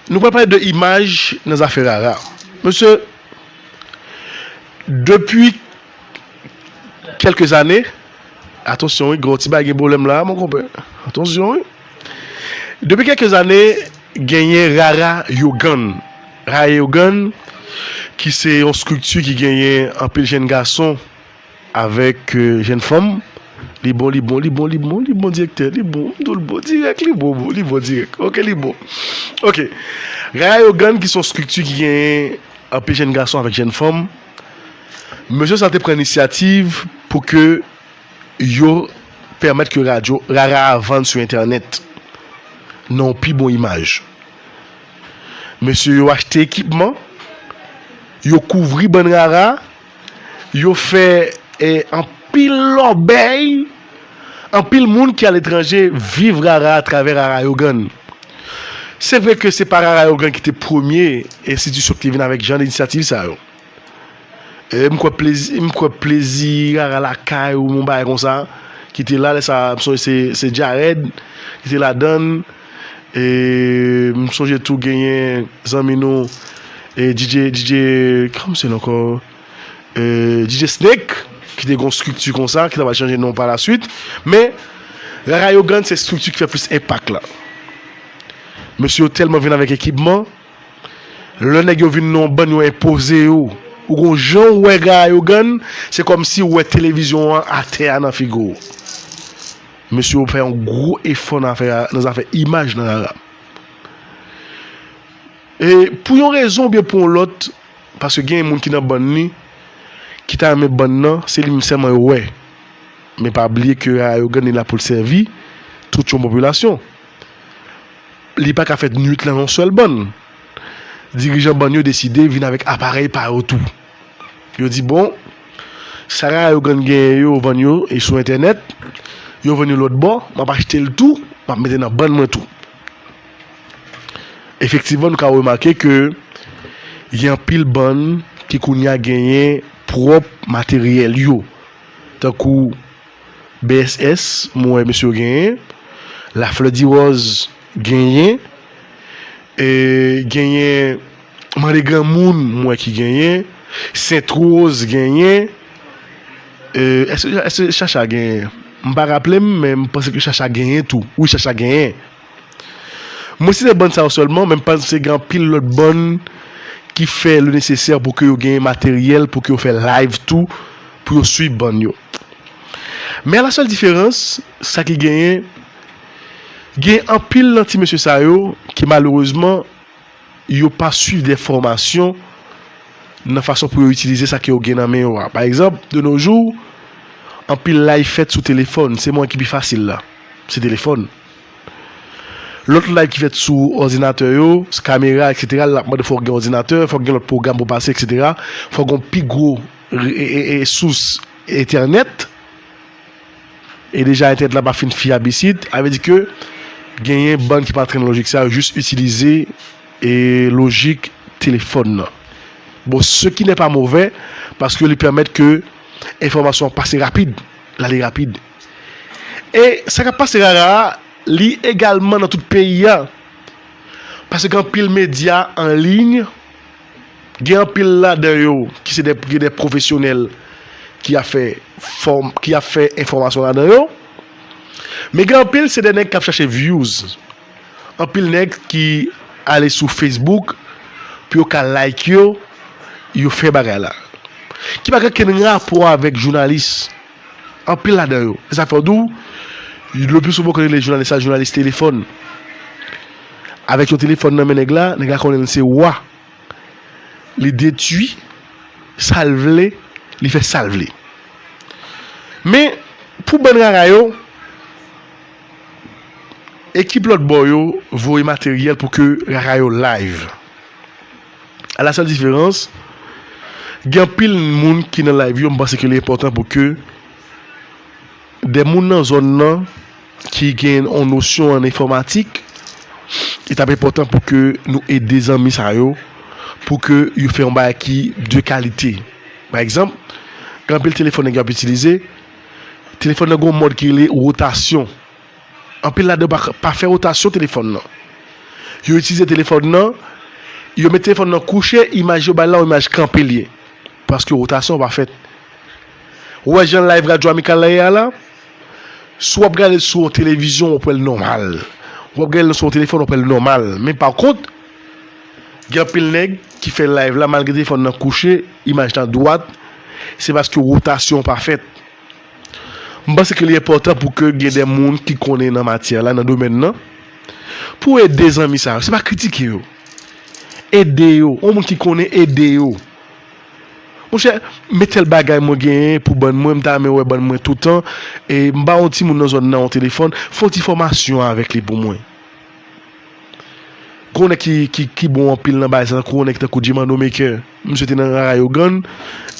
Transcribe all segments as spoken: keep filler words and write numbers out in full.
Nou pral pale de imaj nan zafè rara. Mesye, depi kèlke zane, atansyon, wi, gwo ti bagay gen pwoblèm la, mon konpè. Atansyon, wi. Depi kèlke zane, genyen Rara Yogann. Rara Yogann, ki se yon estrikti ki genyen anpil jèn gason avèk euh, jèn fanm. Li bon, li bon, li bon, li bon, li bon direktè, li bon, m di w li bon dirèk, li bon, bon, li bon dirèk. Ok, li bon. Ok. Rara Yogann ki se yon estrikti ki genyen anpil jèn gason avèk jèn fanm. Mesye sa te pran inisyativ pou ke yo pèmèt ke radyo rara a vann sou entènèt nan yon pi bon imaj. Mesye yo achte ekipman, yo kouvri bann rara, yo fè eh, anpil lòbèy, anpil moun ki aletranje viv rara atravè Rara Yogann. Se vre ke se pa Rara Yogann ki te premye enstitisyon ki te vin avèk jan de inisyativ sa yo. E m kwè plezi, m kwè plezi rara lakay ou yon bagay konsa ki te la lè sa, m sonje se, se Jared ki te ladann. E m sonje tou genyen zanmi nou e DJ DJ kòman se l ankò? E, DJ Snake ki te gon estrikti konsa ki ta pral chanje non pa la swit. Men Rara Yogann se estrikti ki fè plis enpak la. Mesye yo tèlman vin avèk ekipman, lè nèg yo vin nan yon bann yo enpoze yo. Ou gon jan ou wè Rara Yogann, se kòmsi ou wè televizyon an atè a nan figi w. Mesye yo fè yon gwo efò nan afè, nan zafè imaj nan rara. E pou yon rezon oubyen pou yon lòt, paske gen moun ki nan bann li, ki ta renmen bann nan, se li menm sèlman yo wè. Men pa bliye ke Rara Yogann li la pou l sèvi tout yon popilasyon. Li pa ka fèt nwit lan yon sèl bann. Dirijan bann yo deside vin avèk aparèy pa yo tou. Yo di bon, sa Rara Yogann genyen yo vann yo e sou entènèt, yo vann yo lòt bò, m ap achte l tou, m ap mete nan bann mwen tou. Efektivman, nou ka remake ke gen anpil bann ki kounye a genyen pwòp materyèl yo, tankou B S S, mwen wè mesye yo genyen, Laflèdiwòz genyen, e genyen Mande Granmoun, mwen wè ki genyen, Sentwoz genyen, e, èske, èske Chacha genyen? M pa raple m, men m panse ke Chacha genyen tou. Wi, Chacha genyen. Mwen site bann sa yo sèlman, men m panse gen anpil lòt bann ki fè le nesesè pou ke yo genyen materyèl, pou ke yo fè live tou, pou yo swiv bann yo. Men a la sèl diferans, sa ki genyen, gen anpil nan ti mesye sa yo ki malerezman, yo pa swiv de fòmasyon nan fason pou yo itilize sa ke yo gen nan men yo a. Pa egzanp, de nos jours, anpil live fèt sou telefòn, se mwayen ki pi fasil la. Se telefòn. Lòt live ki fèt sou òdinatè yo, kamera, etsetera, l ap mande fòk gen òdinatè, fòk gen lòt pwogram pou pase, etsetera. Fòk gen pi gwo re- e- e- e- sous entènèt. E deja entènèt la pa fin fyab isit, sa vle di ke genyen bann ki pa antre nan lojik sa, yo jis itilize e lojik telefòn nan. Bon, ce qui n'est pas mauvais, paske li pèmèt ke enfòmasyon an pase rapid, l ale rapid. E sa k ap pase rara a, li egalman nan tout peyi a. Paske gen anpil medya an liy, gen anpil ladan yo ki se de, gen de pwofesyonèl ki ap fè fòm, ki ap fè enfòmasyon ladan yo. Men gen anpil se de nèg k ap chache views. Anpil nèg ki ale sou Facebook pou yo ka like yo, yo fè bagay la. Ki pa gen okenn rapò avèk jounalis. Anpil ladan yo. E sa fè w di w, le pli souvan w konn rele jounalis la, jounalis telefòn. Avèk yon telefòn nan men nèg la, nèg la konnen l se wa. Li detwi sa l vle, li fè sa l vle. Men, pou bann rara yo, ekip lòt bò yo voye materyèl pou ke rara yo live. A la sèl diferans, gen anpil moun ki nan live yo, m panse ke li enpòtan pou ke de moun nan zòn nan ki gen yon nosyon an enfòmatik, li t ap enpòtan pou ke nou ede zanmi sa yo, pou ke yo fè yon bagay ki de kalite. Pa egzanp, gen anpil telefòn nèg yo ap itilize, telefòn nan gen yon mòd ki rele wotasyon. Anpil ladan yo pa, pa fè wotasyon telefòn nan. Yo itilize telefòn nan, yo met telefòn nan kouche, imaj yo bay la, yon imaj kanpe l ye. Paske wotasyon pa fèt. Ou wè jan live Radyo Amikal la ye a la? Si w ap gade l sou yon televizyon, w ap wè l nòmal. W ap gade l sou yon telefòn, w ap wè l nòmal. Men pa kont, gen anpil nèg ki fè live la, malgre telefòn nan kouche, imaj lan dwat, se paske wotasyon pa fèt. M panse ke li enpòtan pou ke gen de moun ki konnen nan matyè la, nan domèn nan, pou ede zanmi sa yo. Se pa kritike yo. Ede yo. Yon moun ki konnen, ede yo. Monchè, men tèl bagay mwen genyen pou bann mwen, m ta renmen wè bann mwen toutan. E m ba yon timoun nan zòn nan yon telefòn, fè yon ti fòmasyon avèk li pou mwen. Gon nèg ki, ki, ki bon anpil nan bagay sa, tankou yon nèg tankou Jimano Maker. Misye te nan Rara Yogann,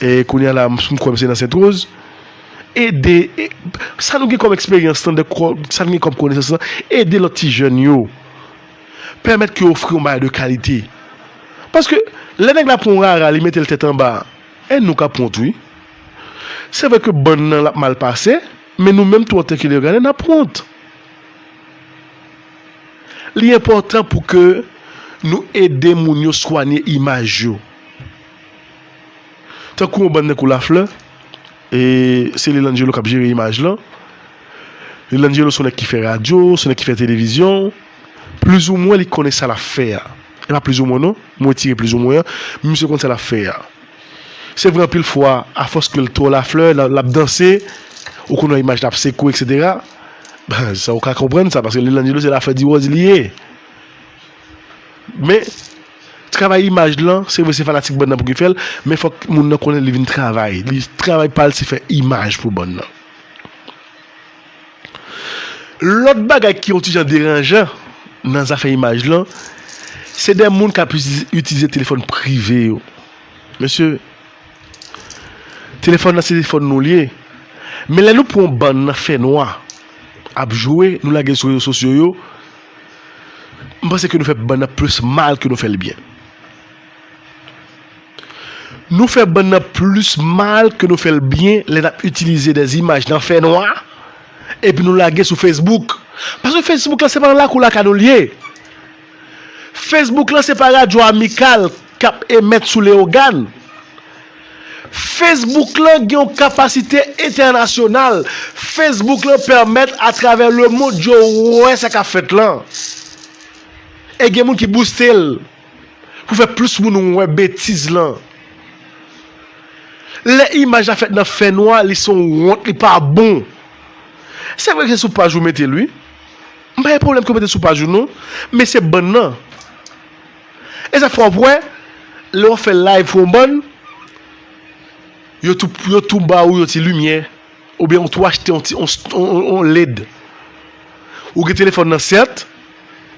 e kounye a la, m, m kwè misye nan Sentwoz. Ede, e, sa nou gen kòm eksperyans lan, de kò, sa nou gen kòm konesans lan, ede lòt ti jèn yo. Pèmèt ke yo ofri yon bagay de kalite. Paske, lè nèg la pran yon rara, li mete l tèt anba, e nou k ap wont, wi. Se vre ke bann nan l ap mal pase, men nou menm tou antanke Leyogànè, n ap wont. Li enpòtan pou ke nou ede moun yo swanye imaj yo. Tankou yon bann nèg kou Laflè, e se Lilangelo k ap jere imaj lan. Lilangelo se yon nèg ki fè radyo, se yon nèg ki fè televizyon. Plizoumwen li konnen sa l ap fè a. E pa plizoumwen non, mwen retire plizoumwen an, men misye konn sa l ap fè a. Se vre anpil fwa, afòs ke l twò Laflè, l, l ap danse, ou konn wè imaj la ap sekwe, etsetera. Sa ou ka konprann sa, paske Lilangelo se Laflè Diwòz li ye. Men, travay imaj lan, se vre se fanatik bann nan pou ki fè l, men fòk moun nan konnen li vin travay. Li, travay pa l se fè imaj pou bann nan. Lòt bagay ki yon ti jan deranjan nan zafè imaj lan, se de moun k ap itilize, itilize telefòn prive yo. Mesye, telefòn nan se telefòn nou l ye. Men lè nou pran yon bann nan fènwa ap jwe, nou lage l sou rezo sosyo yo, m panse ke nou fè bann nan plis mal ke nou fè l byen. Nou fè bann nan plis mal ke nou fè l byen lè n ap itilize de imaj nan fènwa, epi nou lage sou Facebook. Paske Facebook lan se pa nan lakou lakay nou l ye. Facebook lan se pa Radyo Amikal k ap emèt sou Leyogàn. Facebook lan gen yon kapasite entènasyonal. Facebook lan pèmèt atravè lemonn yo wè sa k ap fèt lan. E gen moun ki bouste l pou fè plis moun wè betiz lan. Lè imaj la fèt nan fènwa, li se yon wont, li pa bon. Se vre ke se sou paj ou mete l, wi. M pa gen pwoblèm ke w mete l sou paj ou non, men se bann nan. E sa fè w ap wè, lè w ap fè live pou yon bann, yo tou, yo tou ba ou yon ti limyè, oubyen ou tou achte yon ti, yon, yon, yon led. Ou gen telefòn nan sèt,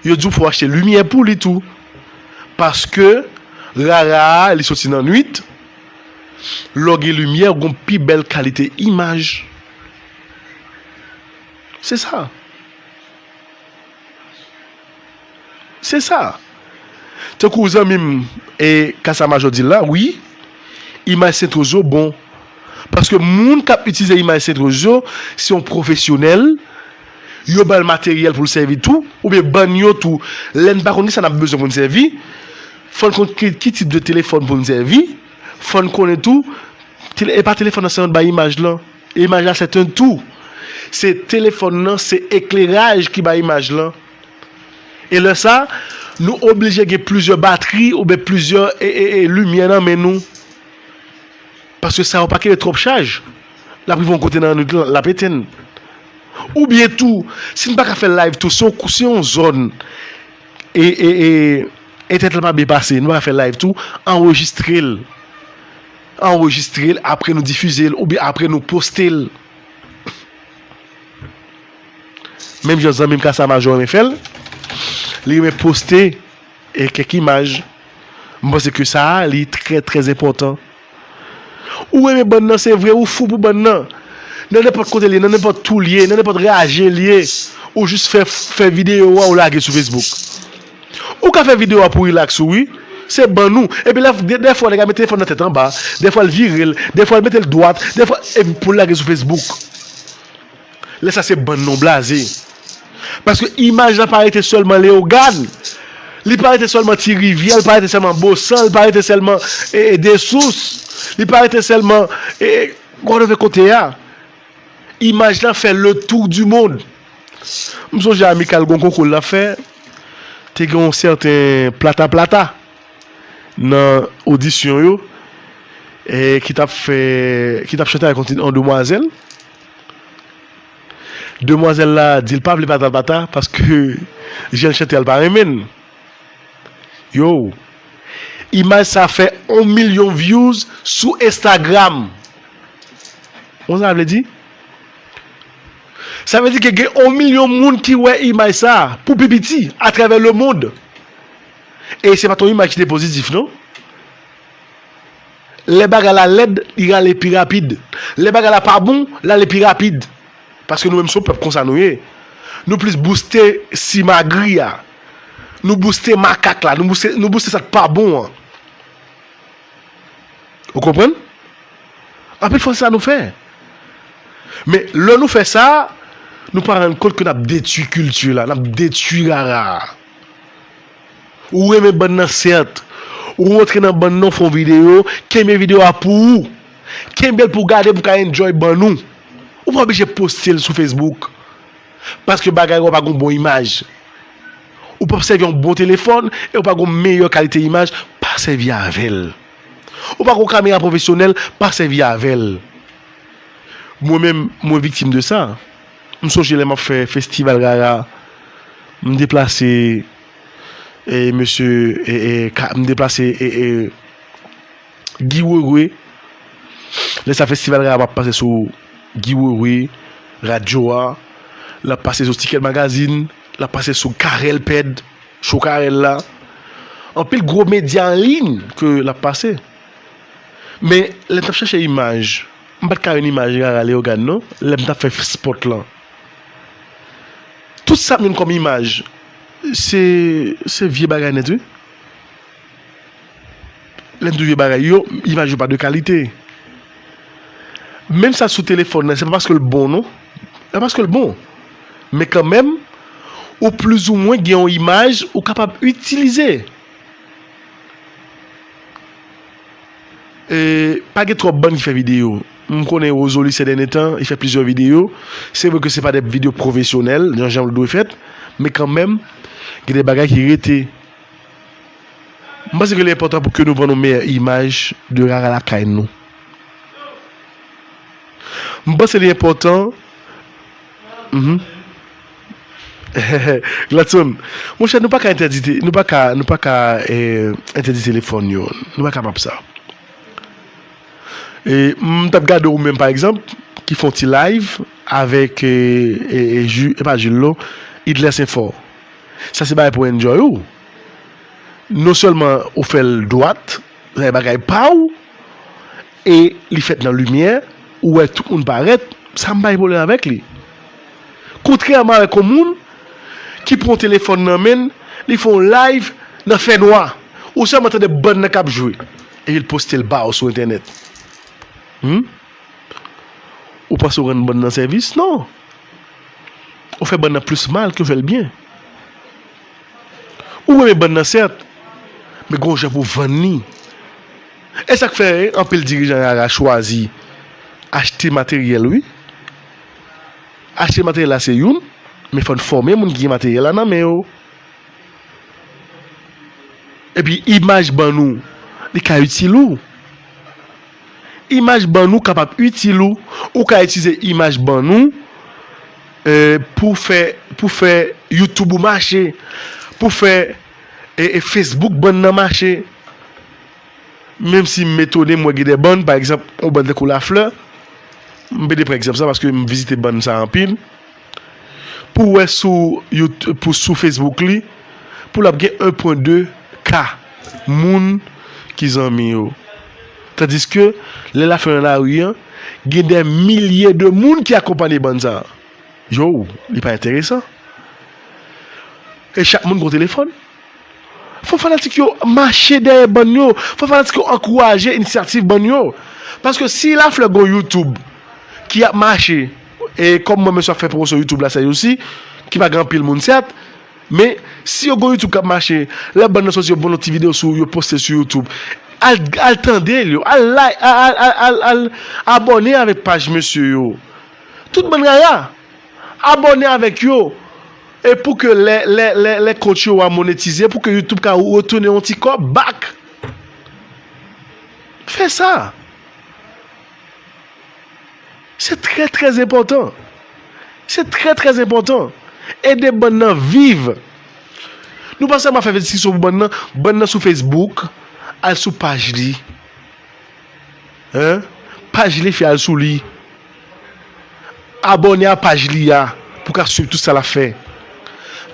yo di w fò w achte limyè pou li tou. Paske rara a, li soti nan nwit, lè w gen limyè, ou gen pi bèl kalite imaj. Se sa. Se sa. Tankou zanmi m, e, Kasa Majò di l la, wi, imaj Sentwoz yo bon. Paske moun k ap itilize imaj Sentwoz yo, se yon pwofesyonèl, yo ba l materyèl pou l sèvi tou, oubyen bann yo tou. Lè n pa konn kisa n ap bezwen pou n sèvi, fò n konn ki, ki tip de telefòn pou n sèvi, fò n konnen tou, tele-, e pa telefòn nan sèlman bay imaj lan. Imaj la se yon tou. Se telefòn nan, se ekleraj ki bay imaj lan. E lè sa, nou oblije gen plizyè batri oubyen plizyè, e, e, e, limyè nan men nou. Paske sa yo pa kenbe twòp chaj. L ap rive yon kote nan nwit lan, l ap etenn. Oubyen tou, si n pa ka fè live tou, se yon, se yon zòn, e, e, e, entènèt la pa byen pase, nou pa ka fè live tou, anrejistre l. Anrejistre l, apre nou difize l, oubyen apre nou poste l. Menm jan zanmi m Kasa Majò renmen fè l, li renmen poste, e, kèk imaj. M panse ke sa a, li trè, trè enpòtan. Ou renmen bann nan, se vre, ou fou pou bann nan. Nan nenpòt kote l ye, nan nenpòt twou l ye, nan nenpòt raje l ye, ou jis fè, fè videyo a, ou lage sou Facebook. Ou ka fè videyo a pou rilaks ou, wi. Se bann ou. Epi lè, de, dèfwa, nèg la met telefòn nan tèt anba, dèfwa l vire l, dèfwa l mete l dwat, dèfwa, epi pou l lage sou Facebook. Lè sa se bann non blaze. Paske imaj la pa rete sèlman Leyogàn. Li pa rete sèlman Ti Rivyè, li pa rete sèlman Bosan, li pa rete sèlman e, e, Desous, li pa rete sèlman e, e, God knows kote a. Imaj la fè le tour du monde. M sonje Amical gon konkou l ap fè, te gen yon sèten Plata Plata nan odisyon yo, e, ki t ap fè, ki t ap chante ak yon ti, yon demwazèl. Demwazèl la di l pa vle Plata Plata paske jan l chante a l pa renmen l. Yo, imaj sa fè yon milyon views sou Instagram. Ou konn sa vle di? Sa vle di ke gen yon milyon moun ki wè imaj sa pou pi piti atravè lemond. E se pa t yon imaj ki te pozitif, non. Lè bagay la lèd, li rale pi rapid. Lè bagay la pa bon, l ale pi rapid. Paske nou menm se yon pèp konsa nou ye. Nou plis bouste simagri a. Nou bouste makak la, nou bouste, nou bouste sa k pa bon an. Ou konprann? Anpil fwa se sa nou fè. Men lè nou fè sa, nou pa rann kont ke n ap detwi kilti la, n ap detwi rara a. Ou renmen bann nan sèt. Ou rantre nan bann nan, w fè yon videyo, kenbe videyo a pou ou. Kenbe l pou w gade, pou w ka enjoy bann ou. Ou pa oblije poste l sou Facebook. Paske bagay ou pa gen yon bon imaj. Ou p ap sèvi yon bon telefòn e ou pa gen yon meyè kalite imaj, pa sèvi avè l. Ou pa gen yon kamera pwofesyonèl, pa sèvi avè l. Mwen menm, mwen viktim de sa. M sonje lè m ap fè festival rara, m deplase, e, mesye, e, e, ka, m deplase, e, e, Guy Wewe. Lè sa festival rara ap pase sou Guy Wewe, radyo a, l ap pase sou Ticket Magazine, l ap pase sou Carel Ped, show Carel la. Anpil gwo medya an liy ke l ap pase. Men, lè m t ap chache imaj, m pa t ka jwenn imaj rara Leyogàn non, lè m t ap fè spòt lan. Tout sa m jwenn kòm imaj, se, se vye bagay nèt, wi. Lè m di w vye bagay yo, imaj yo pa de kalite. Menm sa sou telefòn nan, se pa paske l bon, non. Se pa paske l bon. Men kanmenm, ou plizoumwen gen yon imaj ou kapab itilize. E, pa gen twòp bann ki fè videyo. M konnen Rozo li, sè dènye tan, li fè plizyè videyo. Se vre ke se pa de videyo pwofesyonèl, jan, jan l dwe fèt, men kanmenm, gen de bagay ki rete. M panse ke li enpòtan pou ke nou vann yon meyè imaj de rara lakay nou. M panse li enpòtan. Mhm. Gladson, monchè, nou pa ka entèdi te-, nou pa ka, nou pa ka, eh, entèdi telefòn yo. Nou pa kapab sa. E, m t ap gade ou menm, pa egzanp, ki fè yon ti live avèk, eh, eh, eh, Ju-, eh, pa Jules, non, Idler Senfò. Sa se bagay pou enjoy ou. Non sèlman ou fè l dwat, sa se bagay pa w, e li fèt nan limyè, ou wè tout moun parèt, sa m pa gen pwoblèm avèk li. Kontrèman avèk yon moun ki pran telefòn nan men l, li fè yon live nan fènwa, ou sèlman tande bann nan k ap jwe, epi l poste l ba w sou entènèt. Hmm? Ou panse w rann bann nan sèvis? Non. Ou fè bann nan plis mal ke w fè l byen. Ou renmen bann nan sèt, men gon jan pou w vann li. E sa k fè anpil dirijan rara chwazi achte materyèl, wi. Achte materyèl la se youn, men fò n fòme moun ki gen materyèl la nan men yo. Epi imaj bann ou, li ka itil ou. Imaj bann ou kapab itil ou. Ou ka itilize imaj bann ou, eh, pou fè, pou fè YouTube ou mache, pou fè, eh, eh, Facebook bann nan mache. Menm si m etone, m wè gen de bann, pa egzanp, yon bann tankou Laflè, m pede pran egzanp sa paske m vizite bann sa anpil. Pou wè sou YouTube, pou, sou Facebook li, pou l ap gen en pwen de K moun ki zanmi yo. Tandiske, lè Laflè nan lari an, gen dè milye de moun ki akonpanye bann sa. Yo, li pa enteresan. E chak moun gon telefòn. Fò fanatik yo mache dèyè bann yo. Fò fanatik yo ankouraje inisyativ bann yo. Paske si Laflè gon YouTube ki ap mache, e kòm mwen menm ap fè pwomosyon YouTube la sèjousi, ki pa gen anpil moun sèt, Men, si yo gon YouTube k ap mache, lè bann nan soti, yo ban nou ti videyo sou, yo poste sou YouTube, al, al tande l yo, al like, al, al, al, al, al abòne avèk paj mesye yo. Tout bann rara, abòne avèk yo. E pou ke lè, lè, lè, lè kont yo a monetize, pou ke YouTube ka retounen yon ti kòb back. Fè sa. Se trè, trè enpòtan. Se trè, trè enpòtan. Ede bann nan viv. Nou pa sèlman fè diskisyon pou bann nan, bann nan sou Facebook, al sou paj li. Hein? Paj li, fi, al sou li. Abòne a paj li a pou ka swiv tout sa l ap fè.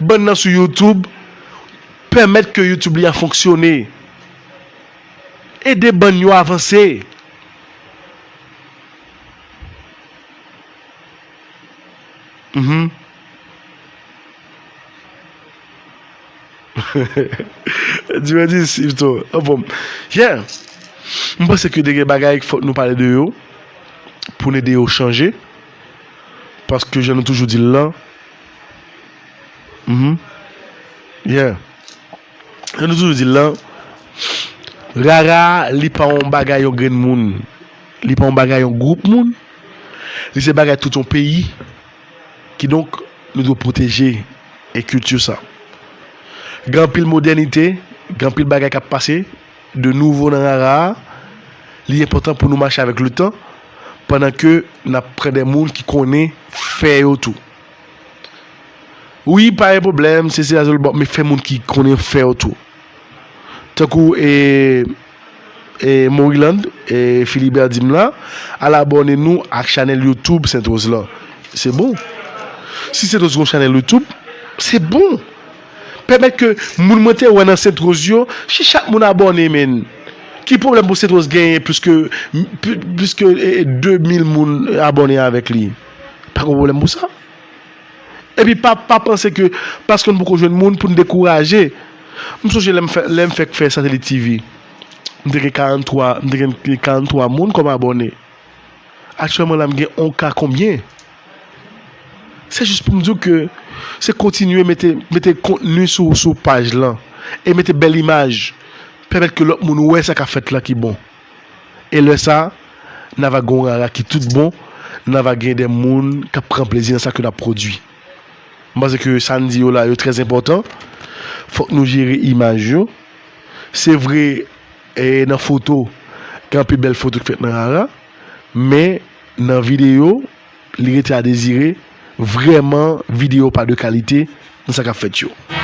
Bann nan sou YouTube, pèmèt ke YouTube li a fonksyone. Ede bann yo avanse. Mhm. Di mwen di, Sifto. Anfòm. Yeah. M panse ke de gen bagay fòk nou pale de yo pou n ede yo chanje. Paske jan nou toujou di l lan. Mhm. Yeah. Jan nou toujou di l lan, rara, li pa yon bagay yon grenn moun. Li pa yon bagay yon gwoup moun. Li se bagay tout yon peyi. Kidonk, nou dwe pwoteje e kilti sa. Gen anpil modènite, gen anpil bagay k ap pase de nouvo nan rara a. Li enpòtan pou nou mache avèk letan, pandan ke n ap pran de moun ki konnen fè yo tou. Wi, pa gen pwoblèm, se, se Azolbòk, men fè moun ki konnen fè yo tou. Tankou, e, e, Moriland, e, Philibert di m la, al abòne nou ak chanèl YouTube Sentwoz lan. Se bon. Si Sentwoz gon chanèl YouTube, se bon. Pèmèt ke moun mwen te wè nan Sentwoz yo, si chak moun abòne, men, ki pwoblèm pou Sentwoz genyen plis ke, plis ke, e, e, de mil moun abòne avèk li? Pa gen pwoblèm pou sa. Epi pa, pa panse ke paske n poko jwenn moun pou n dekouraje. M sonje lè m fè, lè m fèk fè Satelit T V, m te gen karant twa, m te gen karant twa moun kòm abòne. Aktyèlman la, m gen on ka konbyen? Se jis pou m di w ke se kontinye mete, mete kontni sou, sou paj lan e mete bèl imaj. Pèmèt ke lòt moun wè sa k ap fèt la ki bon. E lè sa, n a va gen yon rara ki tout bon, n a va gen de moun k ap pran plezi nan sa ke n ap pwodui. M panse ke sa n di yo la, yo trè enpòtan. Fòk nou jere imaj yo. Se vre, e, nan foto, gen anpil bèl foto ki fèt nan rara, men nan videyo, li rete a dezire, vrèman, videyo pa de kalite nan sa k ap fèt yo.